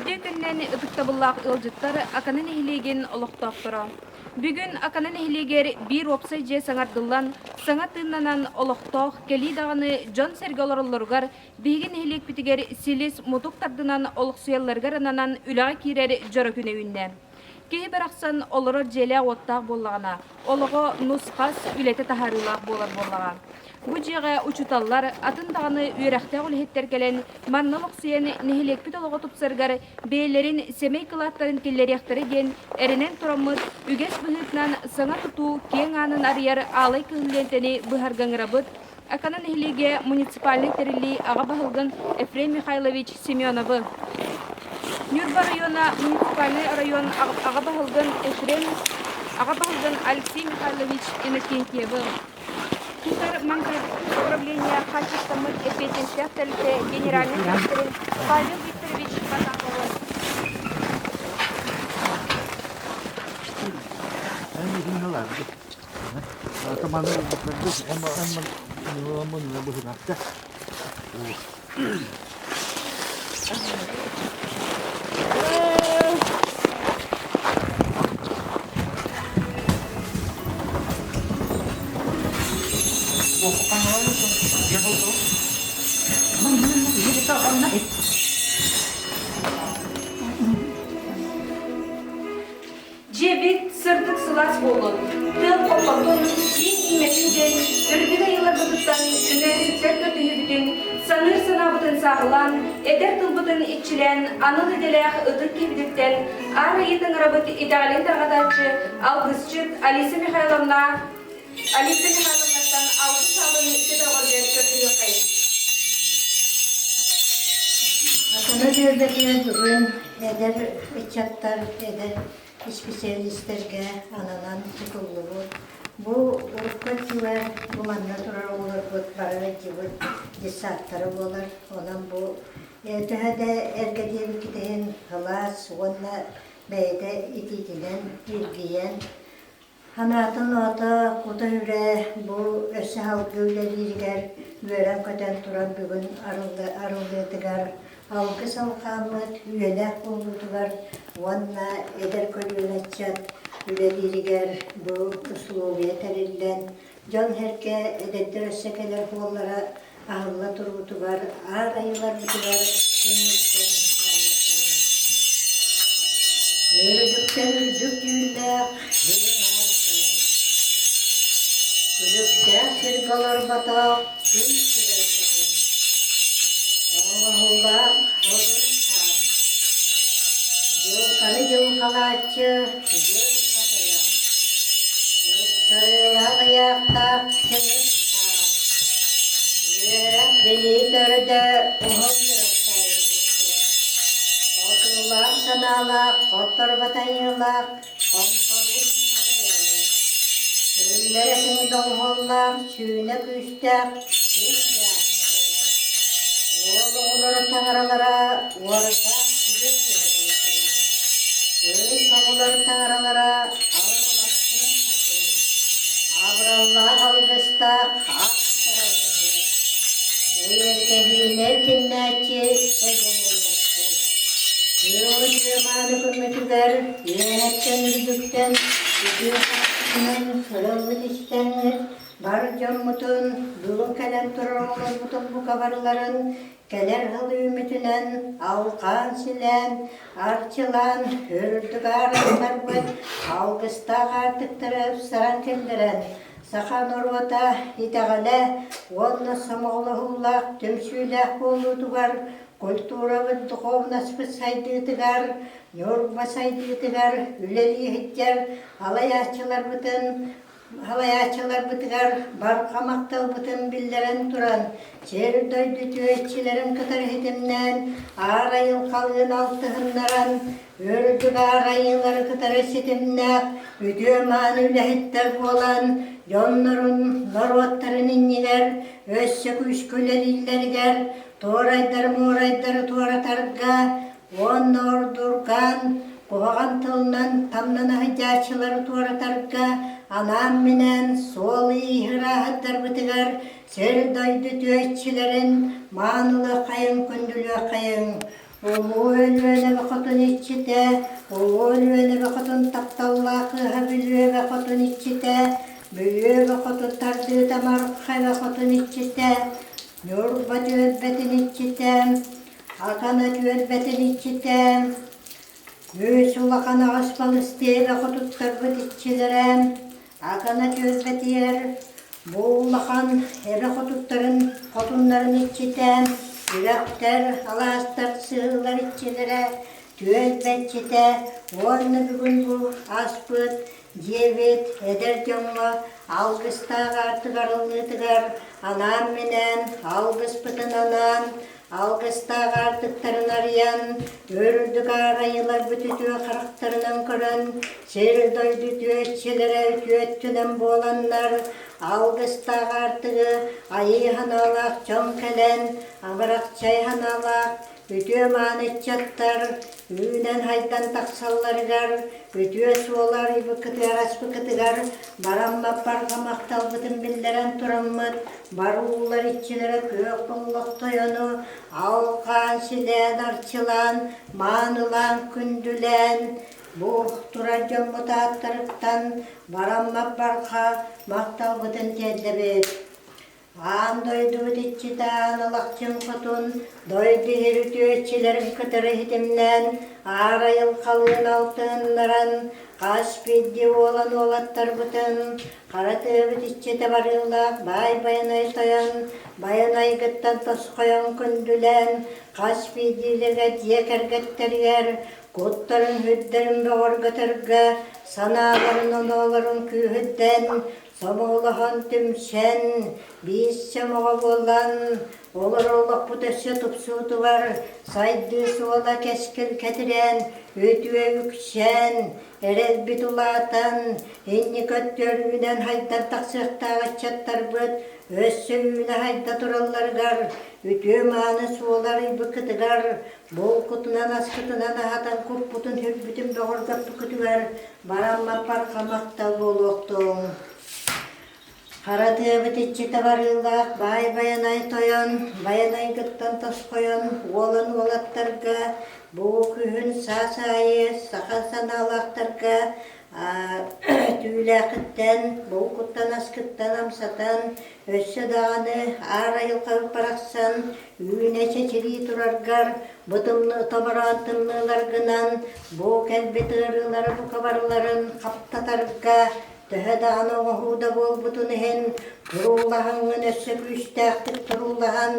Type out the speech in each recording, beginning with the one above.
Үтүө күнүнэн ытыктабыллаах ыалдьыттар Акана нэһилиэгин олохтоохторо. Бүгүн Акана нэһилиэгэр биир уопсай дьиэ саҥардыллан, саҥа тыыннанан олохтоох, кэлии даҕаны дьон-сэргэ олороллоругар биһиги нэһилиэкпитигэр силис, мутук тардынан олохсуйалларыгар ананан үлэҕэ киирэр дьоро күнэ үүннэ. Киһи барахсан олорор дьиэлээх-уоттаах буоллаҕына, олоҕо нус-хас, үлэтэ таһаарыылаах буолар буоллаҕа. Бу дьиэҕэ учууталлар, атын даҕаны үөрэхтээх үлэһиттэр кэлэн, манна олохсуйан нэһилиэкпит олоҕо тупсарыгар бэйэлэрин сэмэй кылааттарын киллэриэхтэрэ диэн эрэнэн тураммыт, үгэс быһыытынан саҥа тутуу киэҥ аанын арыйар аалай кыһыл лиэнтэни быһарга ыҥырабыт, Акана нэһилиэгэ муниципальнай тэриллии аҕа баһылыгын Ефрем Михайлович Семеновы, Ньурба района муниципальнай оройуон аҕа баһылыгын Ефрем аҕа баһылыгын Алексей Михайлович Иннокентьевы, Тутар монтажный управление хаачыстаммыт эппиэтинэстээх тэрилтэ генеральнай дириэктэрин Павел Викторович Потаповы. Дьиэбит сырдык сылаас буоллун, тыал хоппотун, иин иҥмэтин диэн үрдүк айыыларбытыттан үҥэрситтэр көтүһүүбүтүн, саныыр санаабытын сааһылаан, эдэр тылбытын иччилээн анал идэлээх ытык киһибититтэн Аар Айыы Таҥарабыт итэҕэлин тарҕатааччы алгысчыт Алиса Михайловна Алиса Михайловнаттан алгыс аалын көтөҕөргө көрдөрүөххэйиҥ. Акана түөлбэтигэр бүгүн эдэр ыччаттар, эдэр исписэлиистэргэ ананан тутуллубут. Бу урукку өттүгэр бу манна турар оҕолорбут бары ыалдьыбыт детсадтара буолар. Онон бу төһө да эргэ диэбиккит иһин сылаас уонна бэйэтэ итиитинэн илгийэн Санаатын оҕото кута-үрэ бу өссө салгыы үлэлииригэр үөрэн-көтөн туран бүгүн арыллыытыгар алгыс алҕааммыт үйэлээх буолуутугар уонна эдэр көлүөнэ ыччат үлэлииригэр бу усулуобуйа тэриллэн, дьон-сэргэ эдэрдэр өссө кэлэр буоллара аһылла туруутугар аар айыыларбытыгар үҥүүттэн аҕалыахтарын. Үрдүктэн үрдүк дьүүллээх үрүҥ аар тойон. Күлүктээх сиргэ олорботох күн сирэй хотун. Оҥоһуулаах одун хаан. Дьылҕаны дьылҕалааччы дьыл хатайан. Ыттарыылаах ыйаахтаах чыҥыс хаан. Үөрэх билии төрдө уһун Хотуулаах санаалаах, хотторбот айыылаах, хомпоруун хатайаны. Күллэр этиҥ доҕуһуоллаах, сүүнэ күүстээх, күүстээх Уол оҕолоро таҥаралара уордаах күлүк түһэрэллэр. Кыыс оҕолор таҥаралара алгылахтын хотун. Абыраллаах алгыстаах ах тарайыһыт. Эйэргэһиини эркиннээччи эдьэҥэйэххин. Күөл үтүө-мааны күммүтүгэр үөһэттэн үрдүктэн үтүө хаптынан сырыллык истэҥҥит бар дьоммутун, бүгүн кэлэн турар оҕолорбутун бука барыларын кэлэр сыл үүммүтүнэн алҕаан-силээн, арчылаан, үрдүк аарыктарбыт алгыстаах аартыктары ыпсаран киллэрэн, саха норуота итэҕэлэ уонна сомоҕолоһуулаах түмсүүлээх буолуутугар, культурабыт, духовноспыт сайдыытыгар, Ньурба сайдыытыгар үлэлии сылдьар алайааччыларбытын Салайааччыларбытыгар барҕа махталбытын биллэрэн туран, сир-дойду үтүөччүлэрин кытары ситимнээн, аар айылҕалыын алтыһыннаран, үрдүк аар айыылары кытары ситимнээх үтүө-мааны үлэһиттэр буолан, дьоннорун, норуоттарын иннигэр өссө күүскэ үлэлииллэригэр, туорайдары-муорайдары туоратарга Уонна ордургаан, куһаҕан тылынан тамнана сылдьааччылары туоратарга анаан-минээн суол-иис Улуу Өлүөнэ хотун иччитэ, Улуу Өлүөнэ хотун тапталлаах кыыһа Бүлүөбэ хотун иччитэ, Бүлүөбэ хотун тардыыта Марха хотун иччитэ, Ньурба түөлбэтин иччитэ, Акана түөлбэтин иччитэ, Үс улахан аҕыс балыстыаба хотуттарбыт иччилэрэ, Акана түөлбэтигэр бу улахан эбэ хотуттарын хотуннарын иччитэ, үрэхтэр, алаастар, сыһыылар иччилэрэ, түөлбэ иччитэ уонна бүгүн бу ааспыт дьиэбит эдэр дьоҥҥо алгыстаах аартык арыллыытыгар анаан-минээн алгыспытын анаан Алгыстаах аартыктарын арыйан, үрдүк аарайыларбыт үтүө харахтарынан көрөн, сир-дойду үтүөччүлэрэ үтүө өттүнэн буоланнар, алгыстаах аартыгы айыы санаалаах дьон кэлэн, абырахчай санаалаах үтүө-мааны ыччаттар үүнэн-хайдан тахсалларыгар, үтүө суолу арыйбыккытыгар, аспыккытыгар бараммаппарга махталбытын биллэрэн тураммыт, Баруулар иччилэрэ күөх боллох тойону алҕаан, силээн, арчылаан, маанылаан, күндүлээн, бу турар дьоммут ааттарыттан бараммат барҕа махталбытын тиэрдэбит. Аан дойдубут иччитэ Аан Алахчын Хотун дойду иһэр үтүө иччилэрин кытары ситимнээн, аар айылҕалыын алтыһыннаран, хас биирдии уолан уолаттарбытын Хара тыабыт иччитэ барыылаах баай Байанай тойон Байанайгыттан тосхойон күндүлээн, хас биирдиилэргэ дьиэ кэргэттэригэр куттарын-сүрдэрин бөҕөргөтөргө, санааларын-оноолорун күүһүрдэн, сомоҕолоһон түмсэн, биир сомоҕо буолан, Олор олохпут өссө тупсуутугар сайдыы суола кэскил кэтирээн, үтүө үксээн, эрэлбит улаатан, инники өттүгэр үүнэн хайдан тахсыахтаах ыччаттарбыт өссө үүнэ хайда туралларыгар, үтүө-мааны суолу арыйбыккытыгар, булкутунан аскытынан аһатан куппутун сүрбүтүн бөҕөргөппүккүтүгэр бараммаппар махтал буолуохтуҥ. Хара тыабыт иччитэ барыылаах баай Байанай тойон, Байанайгыттан тосхойон уолан уолаттарга бу күһүн саас аайы саха санаалаахтарга түүлээхиттэн, булкуттан аскыттан амсатан, өссө даҕаны аар айылҕабыт барахсан үүнэ чэчирии тураргар, бу тымныы томороон тымныыларгынан бу кэлбит ыарыылары бука барыларын хаптатарга Төһө даҕаны оҥоһуу да буолбутун иһин, туруулаһаҥҥын өссө күүстээхтик туруулаһан,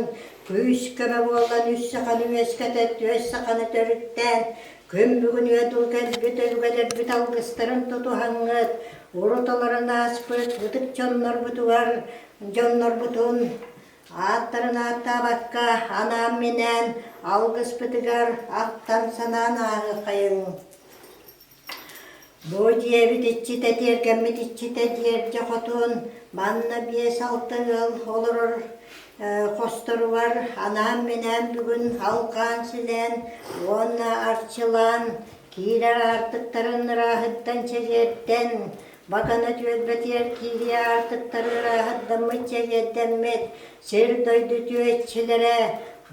күүс-көмө буолан үс саханы үөскэтэ, түөс саханы төрүттээн, күн бүгүн үөдул кэлбит өбүгэлэрбит алгыстарын тутуһаҥҥыт, урут олорон ааспыт ытык дьоннорбутугар дьоннорбутун ааттарын ааттаабакка анаан-минээн алгыспытыгар ахтан-санаан ааһыаххайыҥ. Бу дьиэбит иччитэ тиэргэммит иччитэ Дьиэрдьэ Хотун манна 5-6 ыал олорор хосторугар анаан-минээн бүгүн алҕаан-силээн уонна арчылаан киирэр аартыктарын ырааһыттан чэгиэрдэн, Бакана түөлбэтигэр киириэ аартыктары ырааһырдаммыт чэгиэрдэммит сир-дойду үтүө иччилэрэ,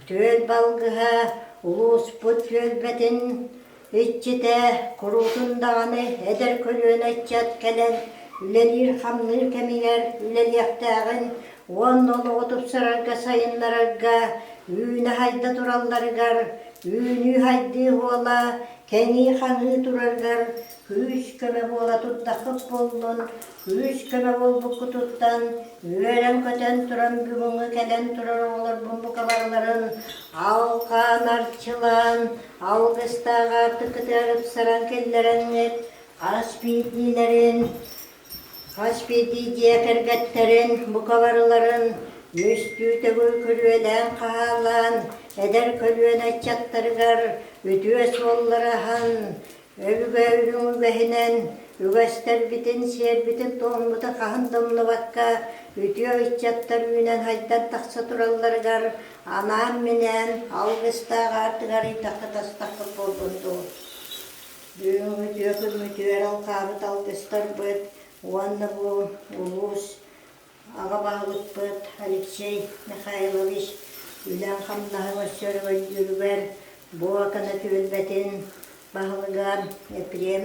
түөлбэ алгыһа, улууспут түөлбэтин Иччитэ куруутун даҕаны эдэр көлүөнэ ыччат кэлэн үлэлиир-хамныыр кэмигэр үлэлиэхтээҕин уонна олоҕу тупсарарга, сайыннарарга үүнэ-хайда туралларыгар, үүнүү-хайдыы буола, кэҥии-хаҥыы турарыгар күүс-көмө буола турдаххыт буоллун, күүс-көмө буолбуккутуттан үөрэн-көтөн туран бүгүҥҥү кэлэн турар оҕолорбун бука барыларын алҕаан, арчылаан, Алгыстаах аартыккытыгар ыпсаран киллэрэҥҥит хас биирдиилэрин, хас биирдии дьиэ кэргэттэрин бука барыларын үстүү төгүл күрүөлээн-хаһаалаан, эдэр көлүөнэ ыччаттарыгар үтүө суоллары аһан, Өбүгэ үрүҥ үгэһинэн үгэстэрбитин, сиэрбитин-туоммутун хаһан да умнубакка, үтүө ыччаттар үүнэн-хайдан тахса туралларыгар анаан-минээн алгыстаах аартыгар ыйдахха-тастахха буолбут дуу. Бүгүн үтүө күммүтүгэр алҕаабыт алгыстарбыт уонна бу улуус Аҕа баһылыкпыт Алексей Михайлович үлэҥ-хамнаһыҥ өссө өрөгөйдүүрүгэр, Бу Акана түөлбэтин баһылыга Ефрем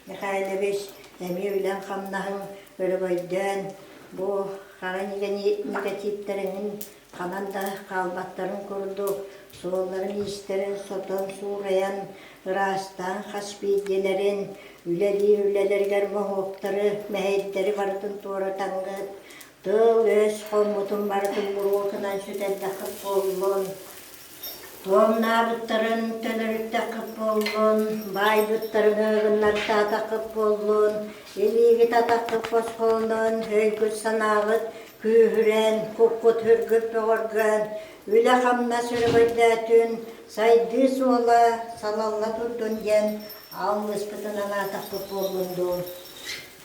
Михайлович эмиэ үлэҥ-хамнаһыҥ өрөгөйдөөн, бу хара негативтэриҥин ханан да хаалбаттарын курдук суолларын-иистэрин сотон суурайан, ыраастаан хас биирдиилэрин үлэлиир үлэлэригэр моһуоктары, мэһэйдэри барытын туоратаҥҥыт, тыл-өс хоммутун барытын буруотунан сүтэрдэххит буоллун, Туомнаабыттарын төлөрүттэххит буоллун, баайбыттарын ыгыннартаатаххыт буоллун, илиигит-атаххыт босхолонон, өйгүт-санааҕыт күүһүрэн, куккут-үргүт бөҕөргөөн, үлэ-хамнас өрөгөйдөөтүн, сайдыы суола салалла турдун диэн алгыспытын анаатахпыт буоллун дуу.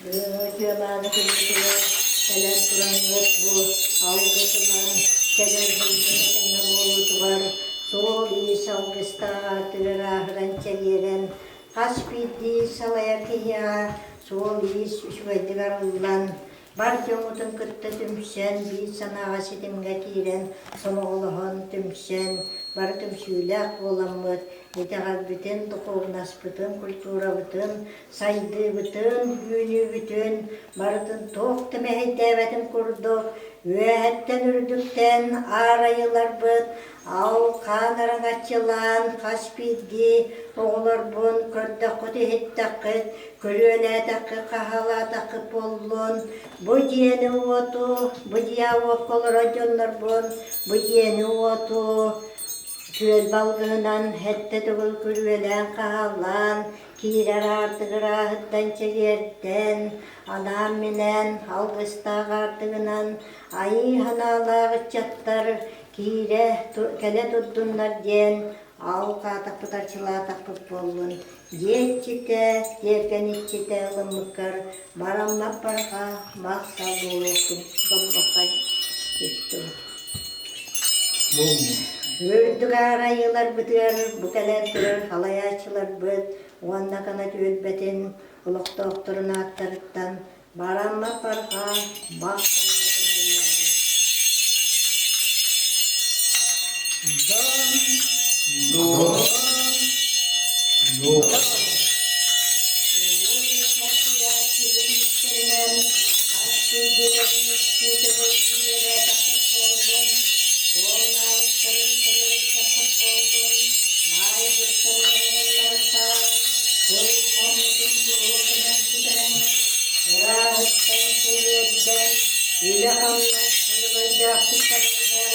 Үтүө-мааны күммүтүгэр кэлэн тураҥҥыт бу алгысынан кэлэр сылдьан этэҥҥэ буолуутугар суол-иис алгыстаах аатыгар ааһыран чэлиэрэн хас биирдии салайар киһиэхэ суол-иис үчүгэйдик арыллан бар дьоммутун кытта түмсэн биир санааҕа ситимҥэ киирэн сомоҕолоһон түмсэн бары түмсүүлээх буоламмыт итэҕэлбитин, духуобунаспытын, культурабытын сайдыыбытын, үүнүүбүтүн барытын туох да мэһэйдээбэтин курдук үөһэттэн үрдүктэн аар айыларбыт ал-хаан араҥаччылаан хас биирдии оҕолорбун көрдөххүт-иһиттэххит, күрүөлээтэххит, хаһаалаатаххыт буоллун, бу дьиэни-уоту, бу дьиэ уокка олорор дьоннорбун, бу дьиэни-уоту күөл балгыһынан сэттэ төгүл күрүөлээн хаһаалаан Киирэр аартыгар ааһыттан чэгиэрдэн, анаан-минээн алгыстаах аартыгынан айыы санаалаах ыччаттар киирэ кэлэ турдуннар диэн алҕаатахпыт арчылаатахпыт буоллун дьиэ иччитэ, тиэргэн иччитэ ылыммыккар бараммат барҕа махтал буолуохтун доммоххой түстүм. Үрдүк аарайыыларбытыгар бу кэлэн турар салайааччыларбыт уонна Акана түөлбэтин олохтоохторун ааттарыттан бараммат барҕа махталбытын биллэрэбит. Дон, дон, дон. Үлэ-хамнас сырыбайдаахтык барарыгар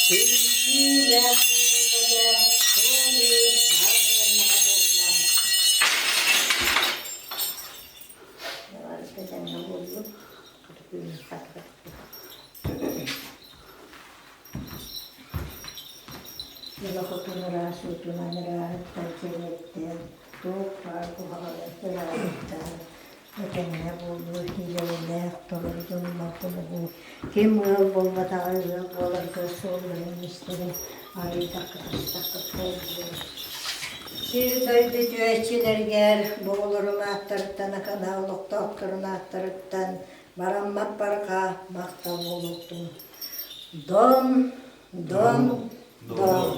түмсүүлээх буолууга суол-иис арылыннаҕа буолла. Дьолохотун ыраас уутунан ырааһыттан чэбиэттэн, туох баар куһаҕаны ырааһыттан, этэҥҥэ буолуу идэлээх толору дьоллоох олоҕу ким ыал буолбатаҕа ыал буоларга суолларын-иистэрин арыйдаххыт-астаххыт буоллун. Сир дойду үтүөччүлэригэр буоларым ааттарыттан Акана олохтоохторун ааттарыттан бараммат барҕа махтал буолуохтун. Дон, дон, дон.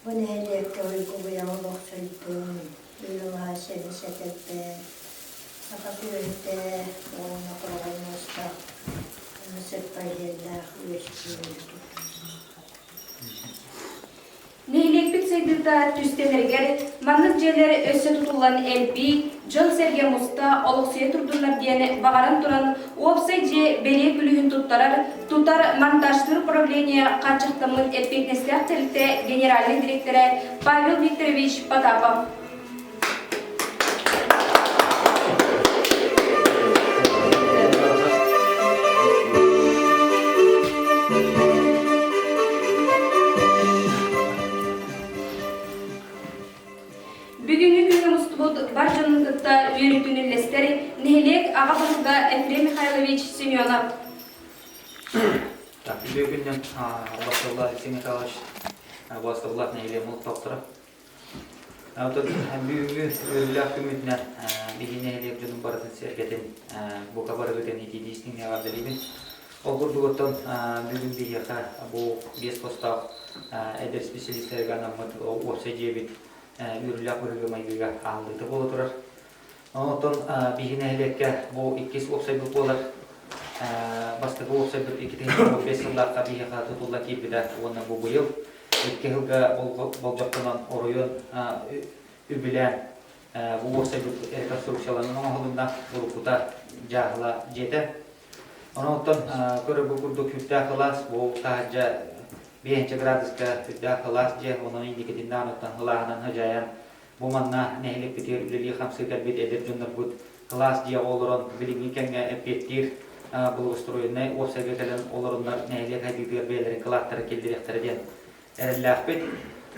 Бу нэһилиэккэ уйгу-быйаҥ олохсуйдун, үрүҥ сири сэтэрдэ, саха сүөһүтэ уонна хороҕой муостаах сыппай иэллээх үөскүүр Нэһилиэкпит сайдыыта түстэнэригэр маннык дьиэлэр өссө тутуллан элбии, дьон-сэргэ муста, олохсуйа турдуннар диэн баҕаран туран, уопсай дьиэ бэлиэ күлүүһүн туттарар, тутар монтажтыыр управление хааччахтаммыт эппиэтинэстээх тэрилтэ генеральнай дириэктэрэ Павел Викторович Потапов. Бүгүҥҥү күҥҥэ мустубут бар дьонун кытта үөрүүтүн үллэстэр нэһилиэк аҕа баһылыга Ефрем Михайлович Семенов. Так, бүгүннэн Басталлаах Алексей Михайлович Басталлаах нэһилиэк олохтоохторо. Оттон бүгүҥҥү үөрүүлээх күммүтүнэн биһиги нэһилиэк дьонун барытын сэргэтин бука барыгытын итиитии истиҥҥэ эҕэрдэлиибин. Ол курдук оттон бүгүн биһиэхэ бу биэс хостоох эдэр специалистарга анаммыт уопсай дьиэбит үөрүүлээх быһыыга-майгыга аһыллыыта буола турар. Оттон биһиги нэһилиэккэ бу иккис уопсайбыт буолар. Бастакы уопсайбыт 2015 сыллаахха биһиэхэ тутулла киирбитэ уонна бу быйыл икки сылга болдьохтонон оройуон үбүлээн бу уопсайбыт реконструкцияланан оҥоһулунна, уруккута дьааһыла дьиэтэ. Онон көрөргө курдук сүрдээх кылаас, бу таһырдьа биэһинчэ градуска сүрдээх кылаас дьиэ, онон инникитиннээн оттон сылааһынан сыдьаайан бу манна нэһилиэкпитигэр үлэлии-хамсыы кэлбит эдэр дьоннорбут кылаас дьиэҕэ олорон билиҥҥи кэмҥэ эппиэттиир благоустроеннай уопсайга кэлэн олороннор нэһилиэк сайдыытыгар бэйэлэрин кылааттарын киллэриэхтэрэ диэн эрэллээхпит.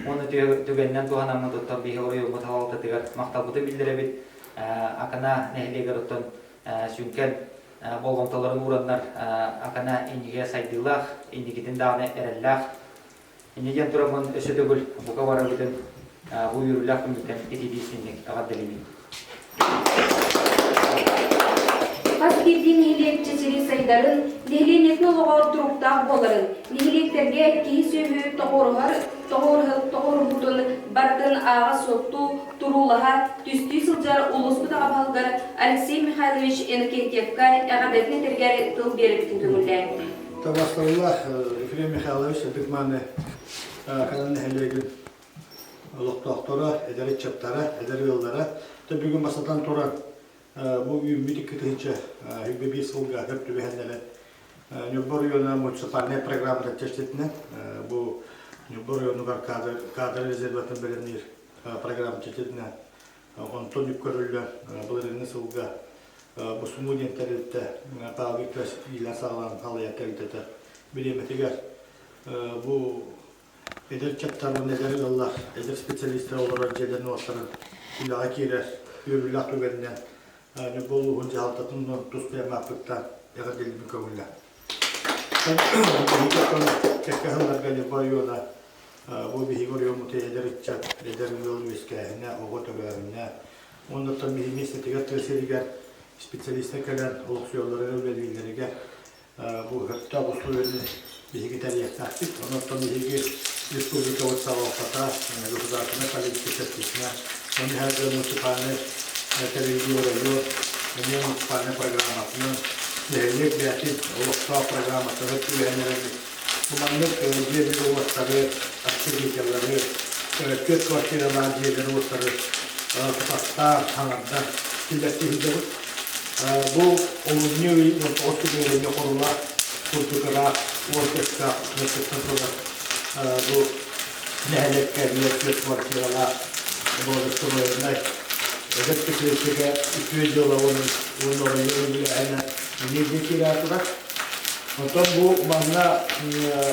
Уонна түгэнинэн туһанаммыт оттон биһиги оройуоммут салалтатыгар махталбытын биллэрэбит. Акана нэһилиэгэр оттон сүҥкэн болҕомтолорун уураннар Акана иннигэ сайдыылаах, инникитин даҕаны эрэллээх. Инньэ диэн тураммын өссө төгүл бука барыбытын бу үөрүүлээх күммүттэн итиитии истиҥник эҕэрдэлиибин. Хас биирдии нэһилиэк чэчирии сайдарын, нэһилиэнньэтин олоҕор туруктаах буоларын, нэһилиэктэргэ киһи-сүөһү тоҕуоруһар тоҕуоруһуутун барытын ааҕа-суоттуу, туруулаһа, түстүү сылдьар улууспут аҕа баһылыгар Алексей Михайлович Иннокентьевка эҕэрдэтин этэригэр тыл биэрэрбитин көҥүллээҥ. Табаастабыллаах Ефрем Михайлович Ытык-мааны Канан нэһилиэгин олохтоохторо, эдэр ыччаттара, эдэр ыаллара бүгүн бастатан туран бу үүммүт 2021 сылга хөп түбэһэннэрэ Ньурба оройуона муниципальнай программата чэрчитинэн бу Ньурба оройуонугар кадр, кадр резерватын бэлэмниир программа чэрчитинэн онтон үп көрүллэн былырыыҥҥы сылга Бусуму диэн тэрилтэ Павел Викторович иилээн-саҕалаан салайар тэрилтэтэ бириэмэтигэр бу Эдэр ыччаттар уонна эдэр ыаллар, эдэр специалистар олорор дьиэлэрин-уоттарын үлэҕэ киирэр үөрүүлээх түгэнинэн Ньурба улууһун дьаһалтатын тус бэйэм ааппыттан эҕэрдэлиибин көҥүллэ. Биһиги оттон кэккэ сылларга Ньурба оройуона бу биһиги оройуоммут эдэр ыччат, эдэр ыал үөскээһинэ, оҕо төрөөһүнэ уонна оттон биһиги миэстэтигэр тыа сиригэр специалистар кэлэн олохсуйалларыгар, үлэлииллэригэр Бу сөптөөх условияны биһиги тэрийиэхтээхпит. Онон биһиги республикабыт салалтата, государственнай политика чэрчитинэн, ону иһэр муниципальнай тэриллии оройуон эмиэ муниципальнай программатынан нэһилиэк бэйэтин олохтоох программатыгар түбэһэн эрэбит. Бу маннык дьиэлэри-уоттары, общежитиелары, түөрт квартиралаах дьиэлэри-уоттары тутаттаан, хаҥардан киллэртии сылдьабыт. Бу олунньу ый 19 күнүгэр Хорула курдук ыраах уон көстөөх миэстэттэн турар бу нэһилиэккэ биир түөрт квартиралаах благоустроеннай эдэр пятилетчигэ үтүө дьыала уонна оройуон үбүлээһинэ эмиэ дьиэ киирэ турар. Онтон бу манна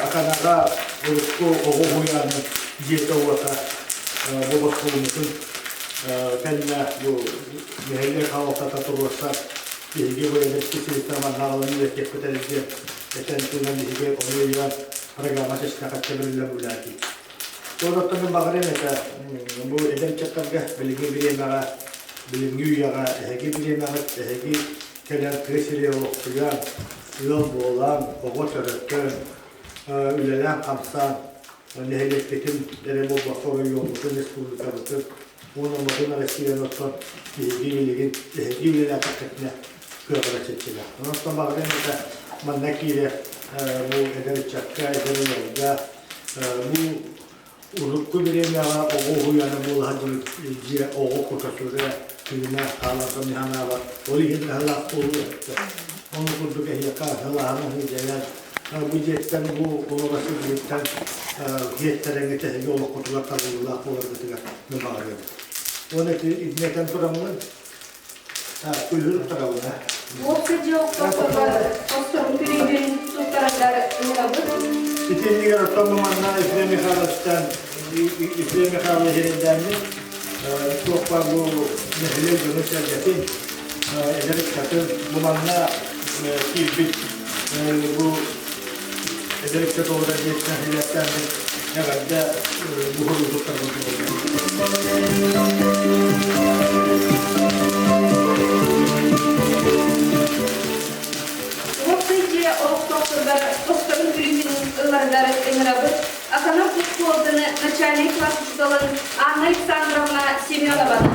Аканаҕа урукку оҕо уһуйаанын дьиэтэ-уота бу босхолуммутун кэннэ бу нэһилиэк салалтата туруорса биһиги бу эдэр специалистар манна аҕалан үөрэтиэхпит эрэ диэн этэн тыынан биһиги ону өйөөн программа чэчкэ хачча бэриллэн үлэлэтии. Туораттан мин баҕарыам этэ бу эдэр ыччаттарга билиҥҥи бириэмэҕэ, билиҥҥи үйэҕэ эһиги бириэмэҕит, эһиги кэлэн тыа сиригэр олохсуйан, ыал буолан, оҕо төрөтөн, үлэлээн-хамсаан нэһилиэкпитин эрэ буолбакка оройуоммутун, республикабытын уонна модун Россияны оттон биһиги билигин эһиги үлэлээтэххитинэ кыаҕыра чэпчэлээх. Онон баҕарыам этэ манна киирэр бу эдэр ыччакка, эдэр ыалга бу урукку бириэмэҕэ оҕо уһуйаана буола сылдьыбыт дьиэ оҕо кута-сүрэ, тыына хааларга миһанаабат, ол иһин ыһалаах буолуо эттэ. Ол курдук эһиэхэ ыһалааһын ыһыдьайан бу дьиэттэн бу олоро сылдьыбыттан дьиэттэрэ эһиги олоххутугар табыллыылаах буоларгытыгар мин баҕарыам. Уонна ити итини этэн тураммын күлүр туттарабын. Уопсай дьиэ олохтоохторугар хосторун күлүүһүн туттараргар ыҥырабыт. Ити иннигэр оттон бу манна Ефрем Михайловичтан Ефрем Михайлович эрэйдээммит. Туох баар бу нэһилиэк дьону-сэргэтин, эдэр ыччатын бу манна киирбит бу эдэр ыччат олорор дьиэтинэн сибээстээн эҕэрдэ Уопсай дьиэ олохтоохторугар тохторун күлүүһүн ыларыгар ыҥырабыт Акана оскуолатын начальнай класс учууталын Анна Александровна Семенованы.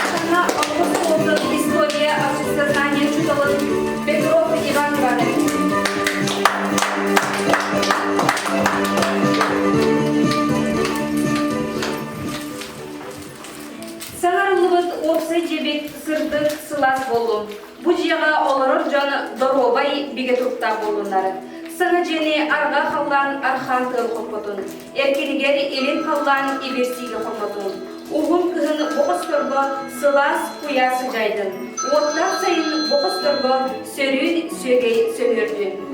Акана оскуолатын история обществознания учууталын Петров Иван Иванович. Саҥарыллыбыт уопсай дьиэбит сырдык, сылаас буоллун. Бу дьиэҕэ олорор дьон доруобай, бигэ туруктаах буоллуннар. Саҥа дьиэни арҕаа халлаан архаан тыал хоппотун, эркинигэр илин халлаан ибирсиигэ хоппотун. Уһун кыһын бу хосторго сылаас куйаас сыдьаайдын, уоттаах сайын бу хосторго сөрүүн сүөгэй сөҥүөрдүн.